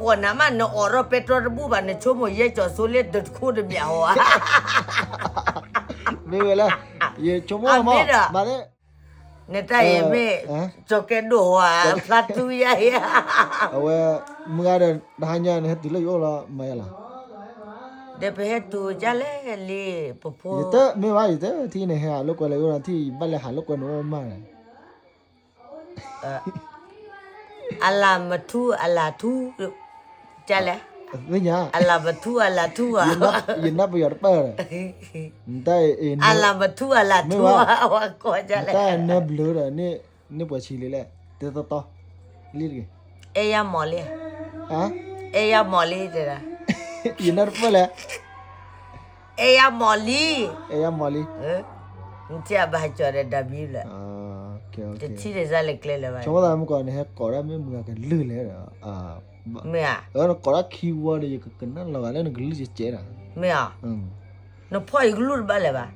ကိးနၤမး နအိးထီၣ်ပဲတြီတဘူၣ်ဘၣ် နဆိကမိၣ်ယဲကၠီၤစိလ့တခိၣ်တမံၤဧါ. မ့ၢ်ဝဲလဲၣ်, ယဆိကမိၣ်မး, မ့ၢ်ဒီး, နတၢ်အံၤမ့ၢ်, ကၠီၤကဲဒိၣ်ဧါ, ဖျါသူယါဧါ. အဝဲ, မုၢ်ဂၤဒီး တဟါညါနဟဲတုၤလၢယအိၣ်လီၤ မၤယါလီၤ. ဒီးပဟဲတုၤကလဲၣ်လံ, ပဖိ, ယတမ့ၢ်ဘၣ်, ယတထံၣ်နဟဲဟးလိာ်ကွဲလၢယအိၣ်ဒီး ထံၣ်ယဘၣ်လဲၤဟးလိာ်ကွဲနအိၣ်မး. အလၤမထူအလၤထူ, ကလဲၣ်, အလၤမထူအလၤထူဧါ, ယနၢ်ပယီၤတပၢၢ်ဒီး, အလၤမထူအလၤထူဧါ, တၢ်နၢဘျုးဒီး, န့ၢ်ပှဲၤဆံလံလဲၣ်, တသီသီ, လံတဂ့ၤ, အဲၣ်ယၤမီၢ်လံ, အဲၣ်ယၤမီၢ်လံတဲဒၣ်, ယနၢ်တပၢၢ်လဲၣ် အဲၣ်ယၤမီၢ်လံ, အဲၣ်ယၤမီၢ်လံ, နထံၣ်အဘၣ်ကၠီၤဒီးဒၣ်ဘံလၢ, တထံၣ်န့ၣ်စၢ်လဲၤကျဲလၢၤဘၣ်, ဆိကမိၣ်သးမုၢ်ကီၢ်န့ၣ် ဟဲကိးဒၣ်မ့ၢ်မုၢ်ဂၤကလုၢ်လဲၣ်ဒီး, မ့ၢ်ဧါ, နကိးဒၣ်ခံဝီဒီး ယကကနၣ်လီၤဂာ်လၢနကလုၢ်ကဲကဲဒၣ်, မ့ၢ်ဧါ, နဖီၣ်ယကလုၢ်တဘၣ်လၢၤဘၣ်,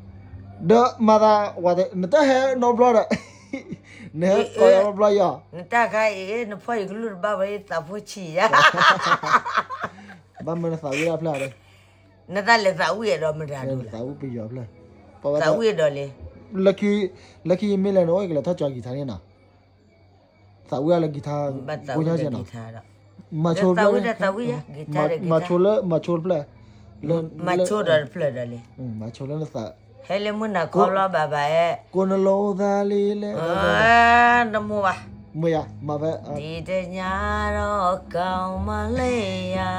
ဒီးမၤသး, နတဟဲနီတဘျီဒီး, နဟဲကိးယၤဘျီယီၤ, နတၢ်ခါအံၤ နဖီၣ်ယကလုၢ်တဘၣ်ဝဲ ယသးဖိဆံးယါ ဘၣ်မနုၤနသးဝံၣ်ဒၣ်ဖျၢၣ်ဒီး, နသးလဲၤသးဝံၣ်အဒီးမတၤဒူၣ်လဲၣ်, သးဝံၣ်ပယီၤဖျၢၣ်, သးဝံၣ်အဒီးလံ, လၢခံယမ့ၢ်လဲၤနအိၣ် ယကလဲၤထီၣ်ကၠီၤကံၤထါန့ၣ်နီၤ, သးဝံၣ်အလၢကံၤထါ, ဘၣ်သးဝံၣ်လၢကံၤထါဒီး, မၤဆိလၢ, မၤဆိလၢ, မၤဆိတဖျၢၣ်, မၤဆိဒီးတဖျၢၣ်ဒီးလံ, မၤဆိလၢနသး ဟဲလၢမုၢ်နၤခီဘျီဘၣ်ဘၣ်အဲ, ကိးနလိသးလံလဲၣ်, တမိၢ်ဘၣ်, မ့ၢ်ယၤ, မၤဖဲ, ဒ်တညါဒီးကီမၤလ့ယၤ,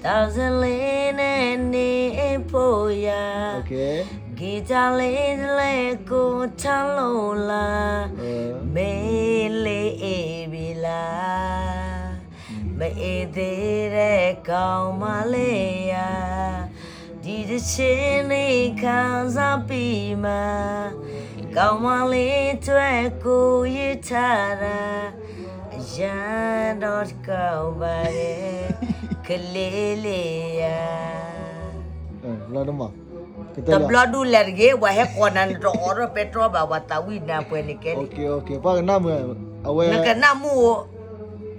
တၢ်စလ့န့ၣ်န့ၣ်ဖိယၤ, ကံၤတၢ်လ့တလဲကိးထါလိၤလၤ, မ့ၢ်လ့အ့ၣ်ဘံလၤ မ့ၢ်အ့ၣ်သ့ဒီးကီမၤလ့ယၤ, ဒ်တဆ့န့ၣ်ခါစၢ်ပံမၤ, ကီမၤလ့ထွဲကိးယထါရၤ, ယၤဒီးတကီဘၣ်ဒီး, ကလ့လ့ယၤ တဘျီဒူၣ်လဲၤတဂ့ၤ, ပှၤဟဲကိးနၤနတအိးထီၣ်ပဲတြီဘၣ် ပှၤသးဝံၣ်နၤပှဲၤန့ၣ်ကဲလံ, ပှၤကနၣ်မုာ်, အဝဲ, နကနၣ်မုာ်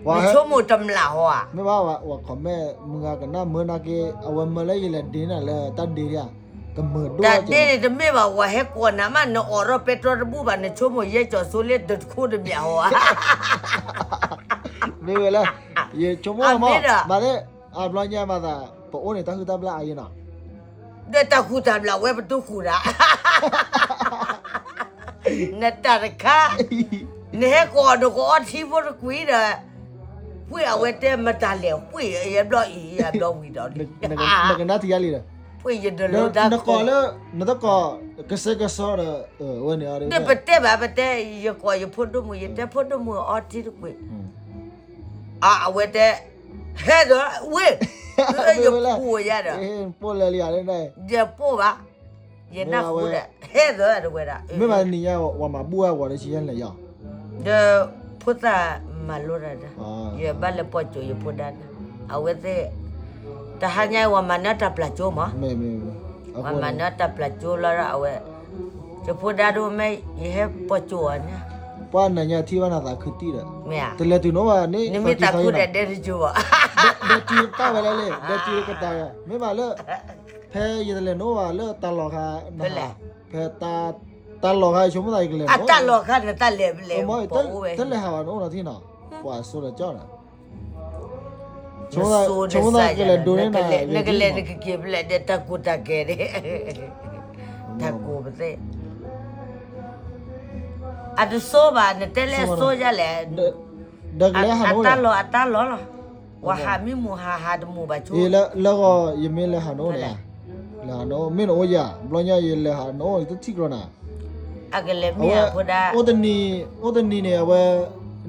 အိၣ်, နဆိကမိၣ်တမျၢ်ဟီဧါ, မ့ၢ်ဘၣ်, ပှၤ comment မုၢ်ဂၤကနၣ်မုာ်နာ်က့, အဝဲမၢလၢယလဲၤဒ့နၤလၢတၢ်ဒ့ဒၣ်, ကမုာ်ဒိၣ်, တၢ်ဒ့န့ၣ်တမ့ၢ်ဘၣ်, ပှၤဟဲကိးနၤမး နအိးထီၣ်ပဲတြီတဘူၣ်ဘၣ် နဆိကမိၣ်ယဲကၠီၤစိလ့တခိၣ်တမံၤဟီဧါ မ့ၢ်ဝဲလၢ, ယဆိကမိၣ်မး, မ့ၢ်ဒီး, မၤသ့, အဘျီညါမၤသး, ပအိၣ်န့ၣ်တၢ်ဟုၣ်တၢ်ဘျၣ်အယံၤနီၤ, ဒီးတၢ်ဟုၣ်တၢ်ဘျၣ်ဝဲပတဃုာ်ဒၣ်, နတၢ်တခါ, နဟဲကိးနကအီထံဖိတကွံာ်ဒီး, ပှ့ၢ်အဝဲတဲမတၤလဲၣ် ပှ့ၢ်ယဘျီအံၤ ယဘျီဝံၤဒီး, နကနၣ်ထံယါလံဒီး, ပှ့ၢ်ယဒလိတၢ်ကိး, နတကိး, ကစဲကစီဒီး, ဝဲန့ၣ်, ဒီးပတဲဘၣ် ပတဲ, ယကိးယဖိဒိၣ်မုၣ် ယတဲဖိဒိၣ်မုၣ်အီထံတကွံာ်, အဝဲတဲ, ဟဲဒီးဝ့ၢ်, ယပိာ်ယၤဒီး, ပိာ်လဲလံ, ယပိာ်ဘၣ်, ယနၢ်ဟူဒီး, ဟဲဒီးတဝဲဒၣ်, မ့ၢ်ဘၣ်နံၤညါ ပှၤမၤဘူၣ်ဝဲဝဲဒီးဆံယဲၢ်လဲၣ်ယီၤ, ဒီးဖိသၣ်မၤလိတၢ်ဒီး, ယဘၣ်လဲၤပိာ်ကၠိယဖိဒါဒီး, အဝဲသ့ၣ်, တဟါညါပှၤမၤန့ၢ်တၢ်ပျၢ်ကၠိမး, ပှၤမၤန့ၢ်တၢ်ပျၢ်ကၠိလီၤဒီးအဝဲ, ယဖိဒါဒိၣ်မ့ၢ် ယဟဲပိာ်ကၠိအီၤန့ၣ်, ပှၤနၤညါထံၣ်ဘၣ်နၤသးခုတံၢ်ဒီး, မ့ၢ်ဧါ, တလဲၤတုၤနီၣ်ဘၣ်န့ၣ်, နမ့ၢ်သးခုဒီးဒဲတကၠိဘၣ်, ဒဲတကၠိပာ်ဝဲလဲၣ်လံ, ဒဲတကၠိကတၢၢ်, မ့ၢ်ဘၣ်လၢ, ဖဲယတလဲၤနီၣ်ဘၣ်လၢတၢ်လီၢ်ခါ, ဖဲ, တၢ်လီၢ်ခါယဆိကမိၣ်သးယကလဲၤနီၣ်, တၢ်လီၢ်ခါန့ၣ်တၢ်လဲၤလဲၤ, တလဲၤဟးဘၣ်နအိၣ်နီၤထံၣ်နီၤ, ပှၤစိၤဒီးကၠီဒီး ဆိကမိၣ်သးကလဲၤဒိးန့ၢ်နၤ, နကလဲၤနကက့ၤဖဲလဲၣ်ဒီး တၢ်ကူတၢ်ကဲၤန့ၣ်, တၢ်ကူပသ့ၣ်, အတဆိဘၣ် နတဲလၢအဆိယါလဲၣ်, ဒီးကလဲၤဟးနအိၣ်, အတၢ်လီၢ်အတၢ်လီၢ်လီၤ, ပှၤဟးမံမူးဟးဟးတမူးဘၣ်ဆိ, လၢဂီၤယမ့ၢ်လဲၤဟးနအိၣ်န့ၣ်, လဲၤဟးနအိၣ် မ့ၢ်နအိၣ်ယၤ, ဘျီညါယလဲၤဟးနအိၣ် ယတထံၣ်ကျီနၤ အကလဲၤမ့ၢ်အဖိဒါ, အိၣ်တနံၤန့ၣ် အဝဲ,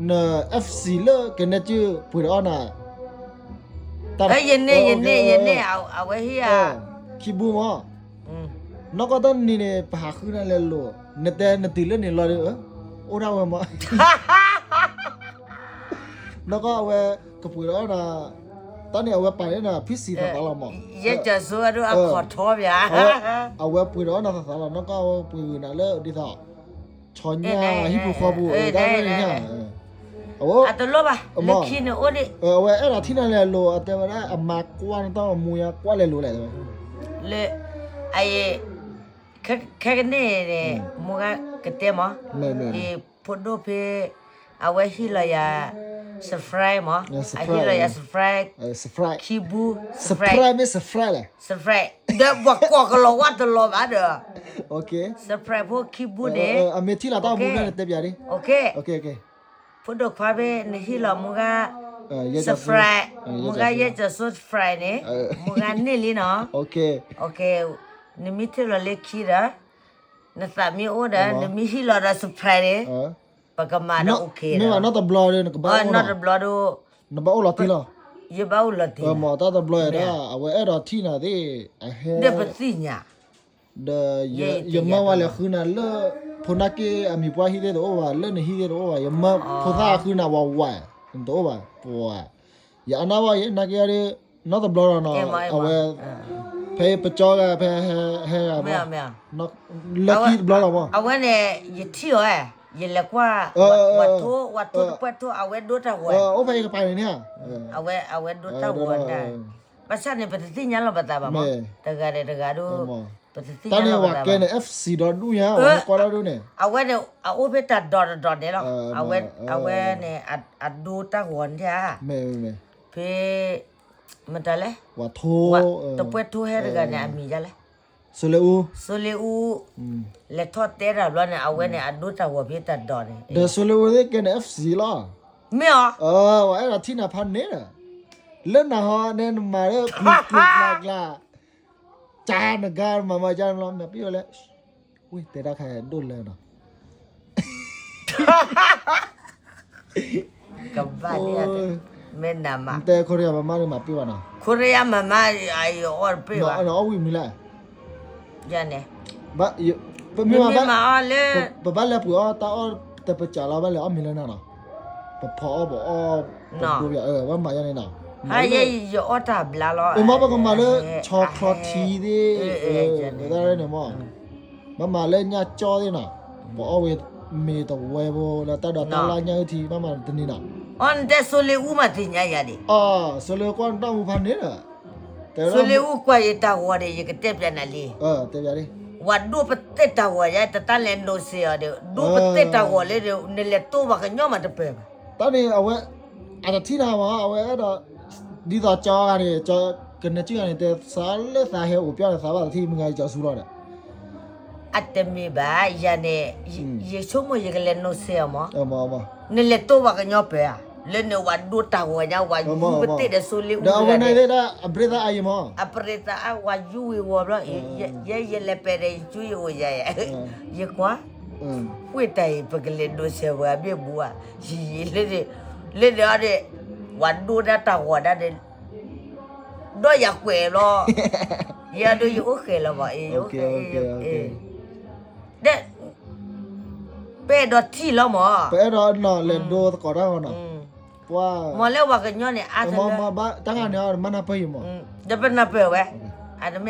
န FC လၢကနဲကၠၢၢ်ပှ့ၤဒီးအီၣ်နၤ, ယန့ၢ် ယန့ၢ် ယန့ၢ် အဝဲဟ့ၣ်ဧါ, ခံဘူမး, နီၢ်ကီၢ်တနံၤန့ၣ် ပဟးဃုနၤလဲၤလိာ်, နတဲနတုၤလၢန့ၣ်လီၤဒီး, အိၣ်ဒၣ်ဝဲမး နီၢ်ကီၢ်အဝဲ, ကပှ့ၤဒီးအီၣ်နၤ, တၢ်န့ၣ်အဝဲပာ်န့ၢ်နၤ ဖံစံးသးသးလီၤမး, ယဲကၢၤစိအဒိၣ်အခီၣ်ထီဘၣ်, အဝဲပှ့ၤဒီးအီၣ်နၤသးသးလီၤ နီၢ်ကီၢ်အဝဲပှ့ၤဂုာ်နၤလၢဒ်သိး, ဆီညၣ်ဟံၣ်ပူၤဃီပူၤ, တၢ်န့ၣ်ညၣ်, အတလိၣ်ဘၣ်, လၢခံန့ၣ်အိၣ်ဒံး, အဝဲအဲၣ်ဒိးထံၣ်နၤလဲၤလိၤ အတဲဝဲဒၣ် အမါကွၢ်နတၢ်မူယါကွၢ်လဲၤလိၤလဲၣ်, လၢ အအံၤ ခဲကနံၣ်န့ၣ် မိၢ်ဂၤကတဲမး, အံၤ ဖိဒိၣ်ဖဲ အဝဲဟ့ၣ်လီၤယၤ surprise မး, အဟ့ၣ်လီၤယၤ surprise, ခံဘူ surprise, surprise ဒီးပှၤကိးကလီၤဝါတလီၤဘၣ်ဒီး, surprise ဖိခံဘူန့ၣ်, အမ့ၢ်ထံၣ်လီၤတၢ်မူန့ၣ်တဲပၠးဒ်, ဖိဒိၣ်ခွါဖဲနဟ့ၣ်လီၤမိၢ်ဂၤ surprise, မိၢ်ဂၤယဲကၠီၤစိ surprise န့ၣ်, မိၢ်ဂၤန့ၢ်လံနီၤ, နမ့ၢ်ထံၣ်လီၤလၢခံဒီး နသးမ့ၢ်အိၣ်ဒီး နမ့ၢ်ဟ့ၣ်လီၤဒီး surprise န့ၣ်, ပကမၤဒီး okay နီတဘျီဒီး နကဘၣ်အိၣ်လီၤတံၢ်လီၤ, ယဘၣ်အိၣ်လီၤတံၢ်လီၤ, တၢ်တဘျီဒီး အဝဲအဲၣ်ဒိးထံၣ်နၤသ့ၣ်, အဟဲ ဒီးပသ့ၣ်ညါ, ဒီးယမၢဝဲလဲၤဃုနၤလၢ ဖိနၢ်က့အမံၤပှၢ်ဟံၣ်သ့ၣ်တအိၣ်ဘၣ်, လၢနဟံၣ်သ့ၣ်တအိၣ်ဘၣ်, ယမၢဖိသၣ်ဃုနၤဝးဝး, နတအိၣ်ဘၣ်, ပှၤ ယအနၢ်ဘၣ်ယနာ်က့ၤအီၤဒီး နီတဘျီဒီးနီၤ, အဝဲ ဖဲပကၠီဂၤဖဲဟဲဂၤဘၣ်, လၢခံတဘျီလီၤမး, အဝဲန့ၣ် ယထံၣ်အီၤ, ယလဲၤကွၢ် ဝၤထိ ဝၤထိတပှဲၤထိ အဝဲဒိတၢ်ဂီၤ, အိၣ်ဖဲယကပၤန့ၣ်န့ၣ်, အဝဲဒိတၢ်ဂီၤဒၣ်, ဘၣ်ဆၣ်န့ၣ် ပတသ့ၣ်ညါလီၤပသးဘၣ်မး, တဂၤဒီးတဂၤဒီး, ပတသ့ၣ်ညါလီၤပသးဘၣ်, တၢ်န့ၣ်ဝၤကဲန့ၣ် F C ဒီးဒူၣ်ညါ ဝဲကွၢ်လီၤဒူၣ်န့ၣ်, အဝဲန့ၣ် အအိၣ်ဖဲတၢ်ဒိးတဒိးန့ၣ်လီၤ, အဝဲန့ၣ် အဒိတၢ်ဂီၤန့ၣ်ဧါ, ဖဲ မတၤလဲၣ်, ဝၤထိ တပှဲၤထိဟဲတဂၤန့ၣ် အမံၤဒ်လဲၣ်, စိလ့အူ, စိလ့အူ, လဲၤထီၣ်တဲတၢ်ဘျီန့ၣ် အဝဲန့ၣ် အဒိတၢ်ဂီၤဖဲတၢ်ဒိးန့ၣ်, ဒီးစိလ့အူသ့ၣ်ကဲန့ၣ် F C လီၤ, မ့ၢ်အီၤ, ဝဲအဲၣ်ဒိးထံၣ်နၤဖးန့ၣ်ဒီး, လၢနဟီန့ၣ် နမၤလၢကျူကျူကျါကျါ, ကနဂၤမၤမၤကနလီၤ မၤပ့ၢ်ဝဲလဲၣ်, ဝ့ၢ်တဲတၢ်ခါဒိၣ်လၢနီၤ ကဘၣ်န့ၣ်, မ့ၢ်နမၤ, တဲခိရံယါမၤမၤန့ၣ်မၤပ့ၢ်ဘၣ်နီၤ, ခိရံယါမၤမၤ, အအီၣ်တပ့ၢ်ဘၣ်, အီၣ်ဝံၣ်မံၤလဲၣ်, ယၤန့ၣ်, ပမ့ၢ်မၤဘၣ်, ပဘၣ်လဲၤပှ့ၤအီၣ်တၢ်အီၣ်တပစးလီၤ ဘၣ်လဲၤအီၣ်မံၤလၢနၤနီၤ, ပဖီအီၣ်ပအီၣ်, ပဒိယၤ, ဘၣ်မၤယၤန့ၣ်နီၤ, ဟါယဲယအီၣ်တၢ်ဘျါလီၤ, အိၣ်မးပကမၤလၢ ဆီချီထံသ့ၣ်, န့ၣ်မး ဘၣ်မၤလၢညၣ်ကၠီသ့ၣ်နီၤ, ပအီၣ်ဝဲမ့ၤတဝဲဖိလၢတၢ်ဒိးတၢ်လၢညၣ်အုၣ်ထံ ဘၣ်မၤတနံၤနီၤ, အီနတဲစိလ့အူမးသ့ၣ်ညါယၤဒံး, အစိလ့အူကွၢ်နတၢ်မူဖးန့ၣ်ဒီး, စိလ့အူကွၢ်ယတၢ်ဂီၤဒီး ယကတဲပျးနၤလံ, ဝၤဒိၣ်ပသ့ၣ်တၢ်ဂီၤယဲ တတၢ်လဲၤနိးစ့အီၤဒီး ဒိၣ်ပသ့ၣ်တၢ်ဂီၤလၢဒီး နလဲၤတိၢ်ပှၤကညီမးတပၢၢ်ဘၣ်, တၢ်န့ၣ်အဝဲ, အတထံၣ်နၤမး အဝဲအဲၣ်ဒိး, ဒ်သိးကၠီဂၤန့ၣ်, ကနဲၣ်ကၠုၣ်ဂၤန့ၣ် တဲသးလၢသးဟဲအိၣ်ပျီဒီးသးဘၣ်တထံၣ်မုၢ်ဂၤကၠီဆူလီၤဒီး, အတမ့ၢ်ဘၣ် ယၤန့ၣ်, ယဆိကမိၣ်ယကလဲၤနိးစ့အီၤမး, နလဲၤတိၢ်ပှၤကညီပၢၢ်ဧါ, လၢန့ၣ်ဝၤဒိၣ်တၢ်ဂီၤညါ ဝၤယူၤပသ့ၣ်ဒီးစိလ့အူတဂၤန့ၣ်, အပရ့သးအါယံၤမး, အပရ့သးအါ ဝၤယူၤဝံၤဝီၤဘျီ, ယဲယလဲၤပဲာ်ဒီးယကၠူယအိၣ်ယၤ, ယကွၢ်, ဝ့ၢ်တၢ်အံၤ ပကလဲၤဒိးစဲးပှၤဘ့ၣ်ဘူးဧါ, ယံၤယံၤလၢ, လၢန့ၣ်အီၤဒီး, ဝၤဒိၣ်ဒၣ်တၢ်ဂီၤဒၣ်ဒီး, ဒီးယကွဲးလီၤ, ယၤဒိးယအိၣ်ဃဲၤလီၤမး, ဒီး ပအဲၣ်ဒိးထံၣ်လီၤမး, ပအဲၣ်ဒိးလဲၤဒိသကိးတၢ်ဂီၤနီၤ, ပှၤ, မ့ၢ်လၢပှၤကညီန့ၣ် အါတလၢ, တၢ်ဂၤန့ၣ်မၤနၢ်ပၢၢ်ယံၤမး, ဒီးပနၢ်ပၢၢ်ဝဲ, အတမ့ၢ်